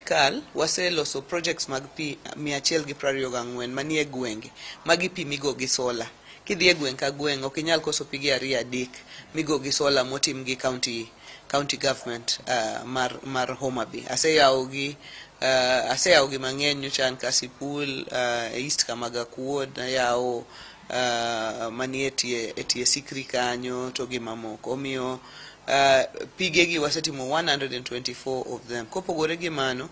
Sirkal waseloso projects mag pi 124 manie gwenge. Magi pi migo gi solar. Kidhi e gweng' ka gweng' ok inyal koso pige ariyo adek migo gi solar motim gi county government mar Homa Bay. Aseyawo gi mang'eny. Nyocha an Kasipul, East Kamagakuod nayawo, manie tie Sikri kanyo to gi mamoko. Omiyo pige gi wasetimo 124 of them. Kopogore gi mano,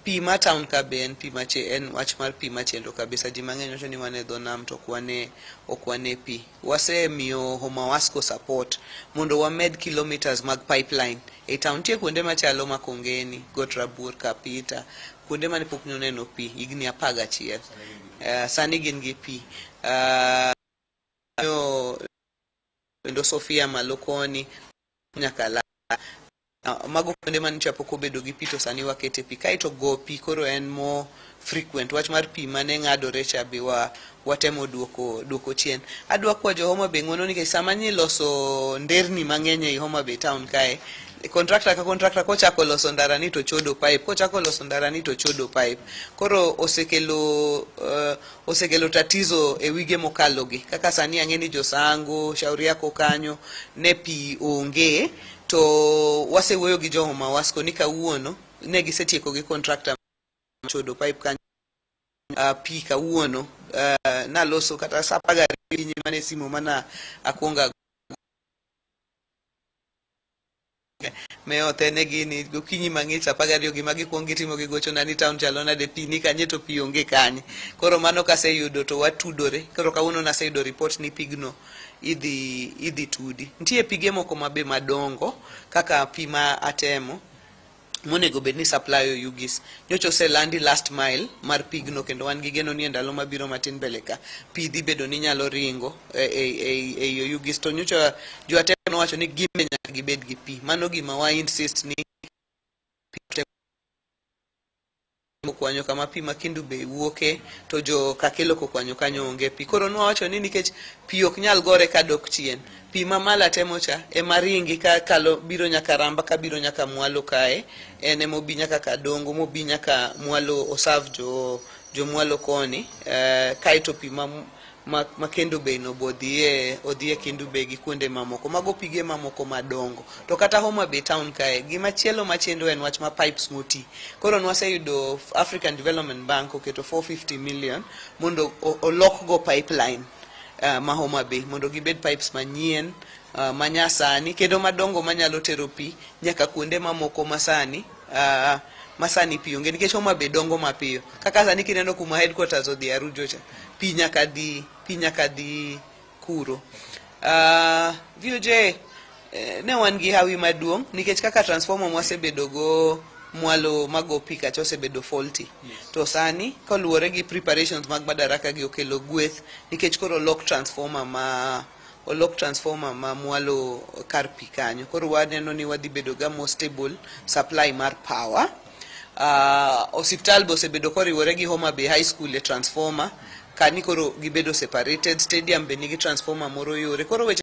pi ma town ka be en pi mache en wach mar pi machendo kabisa. Ji mang'eny wacho ni wan e dho nam to ok wane pi. Wasemiyo Homa Wasco support mondo wamed kilometers mag pipeline e town. Nitie kuonde machalo Makongeni, Got Rabuor, Kapita, kuonde mane pok noneno pi higni 11. Sani gin gi pi. Kendo Sofia malo koni nyaka la mago kuonde manyocha pok obedo gi pi to sani wakete pi. Kaeto go pi koro en more frequent. Wach mar pi mane ng'adore cha be watemo duoko chien. Adwa kwa jo Homa Bay ng'uono nikech sama nyiloso nderni mang'eny ei Homa Bay town kae, contractor ka contractor kochako loso ndara ni to chodo pipe, kochako loso ndara ni to chodo pipe. Koro osekelo tatizo e wige mokalo gi. Kaka sani ang'e ni Josango, Shauri Yako kanyo ne pi onge, to wasewuoyo gi jo Homa Wasco ni kawuono ne gisetieko gi contractor chodo pipe kanyo. Pi kawuono naloso kata sa 12 okinyi mane simu mana akwongo me othene gini gokinyi mang'ich sa 12 gima gikwong gitimo gigochona ni town chalo nade, pi ni kanye to pi onge kanye. Koro mano kaseyudo to watudore. Koro kawuono naseyudo report ni pigno idhi tudi. Nitie pige moko mabe madongo kaka pi ma atemo monego bed ni supply Oyugis. Nyocha oselandi last mile mar pigno kendo wan gi geno ni e ndalo mabiro matin mbele ka pi dhi bedo ni nyalo ringo e Oyugis. To nyocha jo Atemo nowacho ni gin be nyaka gibed gi pi. Mano gima wa insist ni pi okwanyo kama pi ma Kendu Bay wuoke to jo Kakelo kokwanyo kanyo onge pi. Koro nwawacho ni nikech pi ok nyal gore kadok chien, pi ma malo Atemo cha ema ringi ka kalo biro nyaka Ramba ka biro nyaka mwalo kae, en emobi nyaka Kadongo mobi nyaka mwalo osav jo mwalo koni, kaeto pi ma Kendu Bay no bodhie odhie Kendu Bay gi kuonde mamoko. Mago pige mamoko madongo. To kata Homa Bay town kae, gimachielo machendo en wach ma pipes moti. Koro nwaseyudo African Development Bank oketo 450 million mondo olok go pipeline ma Homa Bay mondo gibed pipes manyien, manyasani kendo madongo manyalo tero pi nyaka kuonde mamoko masani pi onge nikech Homa Bay dongo mapiyo. Kaka sani kineno kuma headquarters odhi Arujo cha, pi nyaka dhi kuro. VOJ ne wan gi hawi maduong' nikech kaka transformer mwasebedo go mwalo mago pi kacha osebedo faulty. To sani koluwore gi preparations mag Madaraka gi okelo gweth nikech koro olok transformer ma mwalo kar pi kanyo. Koro waneno ni wadhi bedo ga more stable supply mar power. Osiptal be osebedo koriwore gi Homa Bay High School e transformer kani koro gibedo separated. Stadium be nigi transformer moro yore. Koro weche